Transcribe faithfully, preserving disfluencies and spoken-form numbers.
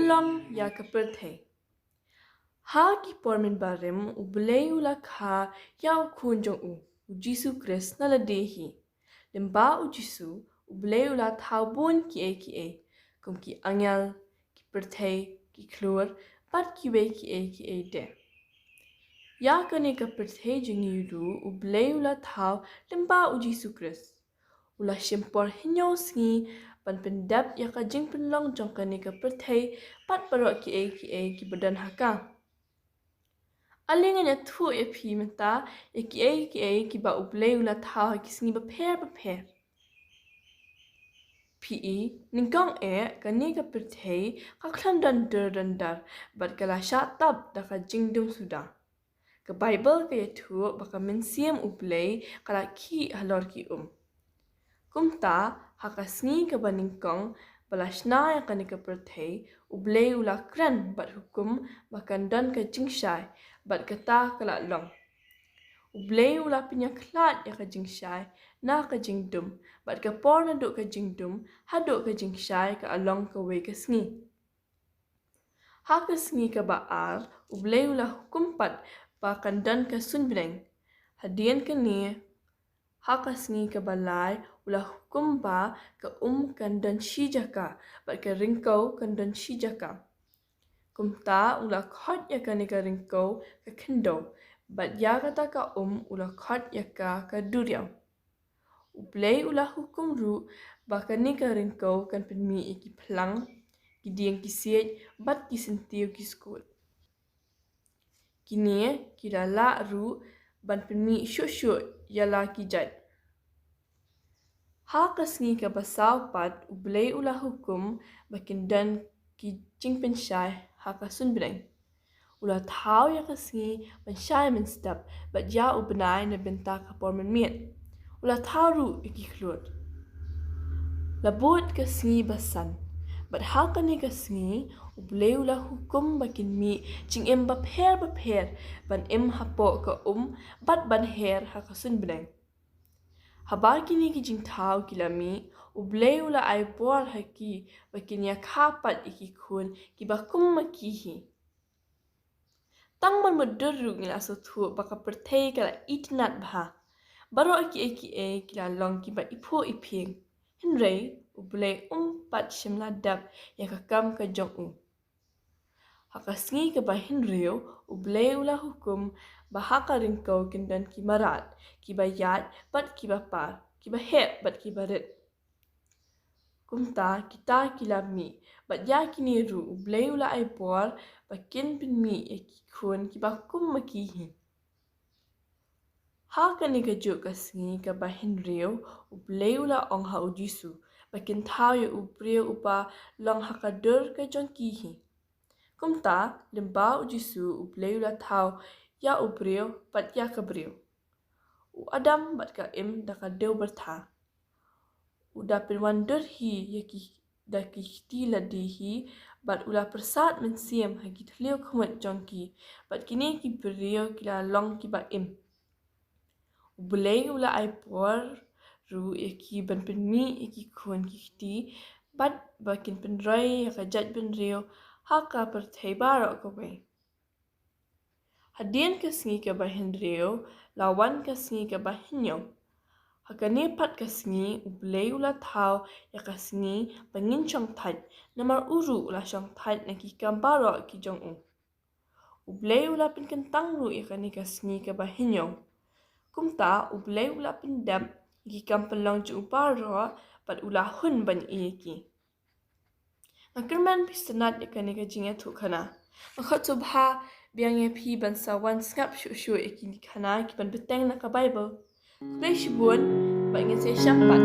Long ïa ka pyrthei. Ha ki por mynbarim U Blei u la kha ïa u Khun jong u, u Jisu Khrist na lade hi. Lyngba u Jisu, U Blei u la thaw bun kiei kiei, kum ki angel, ki pyrthei, ki khlur, bad kiwei kiei kiei de. Ïa kane ka pyrthei jong ngi ruh U Blei u la thaw lyngba u Jisu Khrist. U la shim por hynñiew sngi ban pyndep ïa ka jingpynlong jong kane ka pyrthei bad baroh kiei kiei kiba don ha ka. Ale ngan ïathuh ïa phi mynta ïa kiei kiei kiba U Blei u la thaw ha ki sngi bapher bapher. Phi i, nyngkong eh, kane ka pyrthei ka khlem don dur don dar bad ka la shah tap da ka jingdum suda. Ka Baibl ka ïathuh ba ka mynsiem U Blei ka la khih halor ki um. Kumta, ha ka sngi kaba nyngkong ba la shna ïa kane ka pyrthei, U Blei u la kren bad hukum ba kan don ka jingshai, bad kata ka la long. U Blei u la pynïakhlad ïa ka jingshai na ka jingdum, bad ka por naduh ka jingdum haduh ka jingshai ka la long kawei ka sngi. Ha ka sngi kaba ar, U Blei u la hukum pat ba kan don ka suiñbneng. Hadien kane, ha ka sngi kaba lai, u la hukum ba ka um kan don shi jaka, bad ka ryngkew kan don shi jaka. Kumta u la khot ïa kane ka ryngkew ka khyndew, bad ïa kata ka um u la khot ïa ka ka duriaw. U Blei u la hukum ruh ba kane ka ryngkew kan pynmih ïa ki phlang, ki dieng ki siej, bad ki syntiew ki skud. Kine ki la lah ruh ban pynmih shuh shuh ïa la ki jait. Ha ka sngi kaba saw pat U Blei u la hukum ba kin don ki jingpynshai ha ka suiñbneng. U la thaw ïa ka sngi ban shai mynstep, bad ïa u bnai na bynta ka por mynmiet. U la thaw ruh ïa ki khlur. La bud ka sngi ba san, bad ha kane ka sngi U Blei u la hukum ba kin mih jingim bapher bapher ban im hapoh ka um bad ban her ha ka suiñbneng. Haba kine ki jingthaw ki la mih, U Blei u la ai bor ha ki ba kin ïa kha pat ïa ki khun kiba kum ma ki hi. Tang ban mutdur ruh ngi la sngewthuh ba ka pyrthei ka la itynnad bha. Baroh kiei kiei ki la long kiba iphuh iphieng. Hynrei U Blei um pat shym la dep ïa ka kam ka jong u. Ha ka sngi kaba hynriew, U Blei u la hukum ba ha ka ryngkew kin don ki mrad, kiba ïaid, bad kiba par, kiba heh, bad kiba rit. Kumta kita ki la mih, bad ïa kine ruh U Blei u la ai bor ba kin pynmih ïa ki khun kiba kum ma ki hi. Ha kane ka juh ka sngi kaba hynriew, U Blei u la ong ha u Jisu ba kin thaw ïa u briew uba long ha ka dur ka jong ki hi. Kumta, lyngba u Jisu U Blei u la thaw ïa u briew bad ïa ka briew. U Adam bad ka Im da ka dew byrtha. U da pynwandur hi ïa ki da ki kti lade hi, bad u la pyrsad mynsiem ha ki thliew khmut jong ki, bad kine ki briew ki la long kiba im. U Blei u la ai bor ruh ïa ki ban pynmih ïa ki khun ki kti, bad ba kin pynroi ïa ka jaitbynriew ha ka pyrthei baroh kawei. Hadien ka sngi kaba hynriew, la wan ka sngi kaba hynñiew. Ha kane pat ka sngi, U Blei u la thaw ïa ka sngi ba ngin shongthait, namar u ruh u la shongthait na ki kam baroh ki jong u. U Blei u la pynkyntang ruh ïa kane ka sngi kaba hynñiew. Kumta, U Blei u la pyndep ïa ki kam pynlong jong u baroh, bad u la hun ban ïa ki. Nga kyrmen phi sngewtynnat ïa kane ka jingïathuhkhana. Nga khot sngewbha biang ïa phi ban sa wan sngap shuh shuh ïa kine ki khana kiban bteng na ka Baibl. Khublei shibun, bad ngin sa ïashem pat.